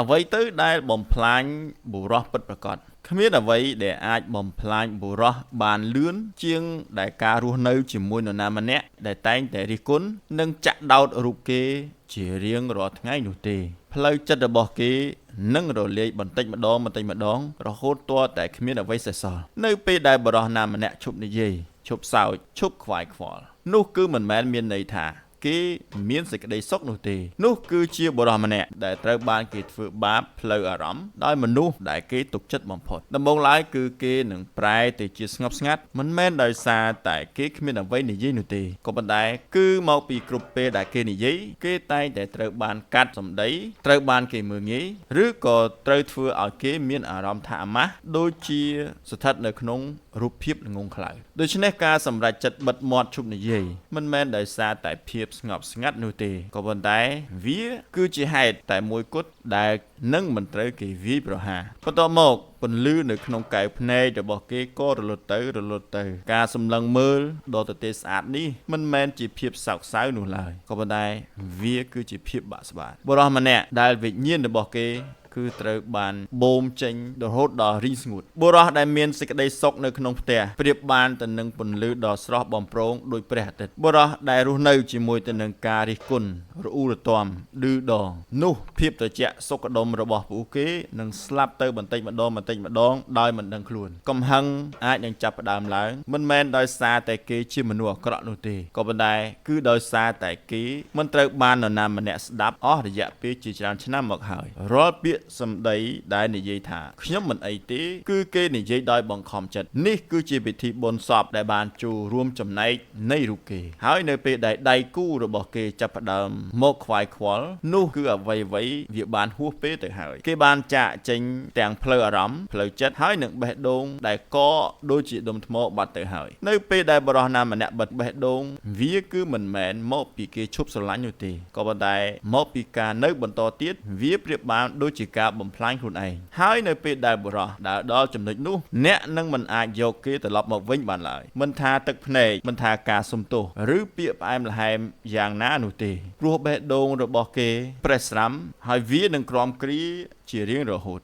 អ្វីទៅដែលបំផ្លាញបុរសពិតប្រាកដគ្មានអ្វីដែលអាចបំផ្លាញបុរសបានលឿនជាងដែលការរស់នៅជាមួយនរណាម្នាក់ដែលតែងតែរិះគន់និងចាក់ដោតរូបគេជារៀងរាល់ថ្ងៃនោះទេផ្លូវចិត្តរបស់គេនឹងរលាយបន្តិចម្ដងបន្តិចម្ដងរហូតទាល់តែគ្មានអ្វីសេសសល់នៅពេលដែលបុរសណាម្នាក់ឈប់និយាយឈប់សើចឈប់ខ្វាយខ្វល់នោះគឺមិនមែនមានន័យថាគេមានសេចក្តីសុខនោះទេនោះគឺជាបុរសម្នាក់ដែលត្រូវបានគេធ្វើបាបផ្លូវអារម្មណ៍ដោយមនុស្សដែលគេទុកចិត្តបំផុតដំបូងឡើយគឺគេនឹងប្រែទៅជាស្ងប់ស្ងាត់មិនមែនដោយសារតែគេគ្មានអ្វីនិយាយនោះទេក៏ប៉ុន្តែគឺមកពីគ្រប់ពេលដែលគេនិយាយគេតែងតែត្រូវបានកាត់សម្ដីត្រូវបានគេមើលងាយឬក៏ត្រូវធ្វើឲ្យគេមានអារម្មណ៍ថាអាម៉ាស់ដូចជាស្ថិតនៅក្នុងរូបភាពល្ងង់ខ្លៅដូច្នេះការសម្រេចចិត្តបិទមាត់ឈប់និយាយមិនមែនដោយសារតែភាពស្ងប់ស្ងាត់នោះទេក៏ប៉ុន្តែវាគឺជាហេតុតែមួយគត់ដែលនឹងមិនត្រូវគេវាយប្រហារបន្ទាប់មកពន្លឺនៅក្នុងកែវភ្នែករបស់គេក៏រលត់ទៅរលត់ទៅការសម្លឹងមើលដ៏ទទេស្អាតនេះមិនមែនជាភាពសោកសៅនោះឡើយក៏ប៉ុន្តែវាគឺជាភាពបាក់ស្បាតបុរសម្នាក់ដែលវិញ្ញាណរបស់គេគឺត្រូវបានបូមចេញរហូតដល់រីងស្ងួតបុរសដែលមានសេចក្តីសុខនៅក្នុងផ្ទះប្រៀបបានទៅនឹងពន្លឺដ៏ស្រស់បំព្រងដោយព្រះអាទិត្យបុរសដែលរស់នៅជាមួយទៅនឹងការរិះគន់រអ៊ូរទាំឌឺដងនោះភាពត្រជាក់សុខដុមរបស់ពួកគេនឹងស្លាប់ទៅបន្តិចម្ដងបន្តិចម្ដងដោយមិនដឹងខ្លួនកំហឹងអាចនឹងចាប់ផ្ដើមឡើងមិនមែនដោយសារតែគេជាមនុស្សអាក្រក់នោះទេក៏ប៉ុន្តែគឺដោយសារតែគេមិនត្រូវបាននរណាម្នាក់ស្ដាប់អស់រយៈពេលជាច្រើនឆ្នាំមកហើយរាល់ពាក្យសម្ដីដែលនិយាយថាខ្ញុំមិនអីទេគឺគេនិយាយដោយបង្ខំចិត្តនេះគឺជាពិធីបុណ្យសពដែលបានចូលរួមចំណែកនៃរូបគេហើយនៅពេលដែលដៃគូរបស់គេចាប់ផ្ដើមមកខ្វាយខ្វល់នោះគឺអ្វីអ្វីវាបានហួសពេលទៅហើយគេបានចាកចេញទាំងផ្លូវអារម្មណ៍ផ្លូវចិត្តហើយនឹងបេះដូងដែលកដូចជាដុំថ្មបាត់ទៅហើយនៅពេលដែលបុរសណាម្នាក់បិទបេះដូងវាគឺមិនមែនមកពីគេឈប់ស្រឡាញ់នោះទេក៏ប៉ុន្តែមកពីការនៅបន្តទៀតវាប្រៀបបានដូចជាការបំផ្លាញខ្លួនឯងហើយនៅពេលដែលបុរសដើរដល់ចំណុចនោះអ្នកនឹងមិនអាចយកគេត្រឡប់មកវិញបានឡើយមិនថាទឹកភ្នែកមិនថាការសុំទោសឬពាក្យផ្អែមល្ហែមយ៉ាងណានោះទេព្រោះបេះដូងរបស់គេប្រេះស្រាំហើយវានឹងក្រំគ្រាជារៀងរហូត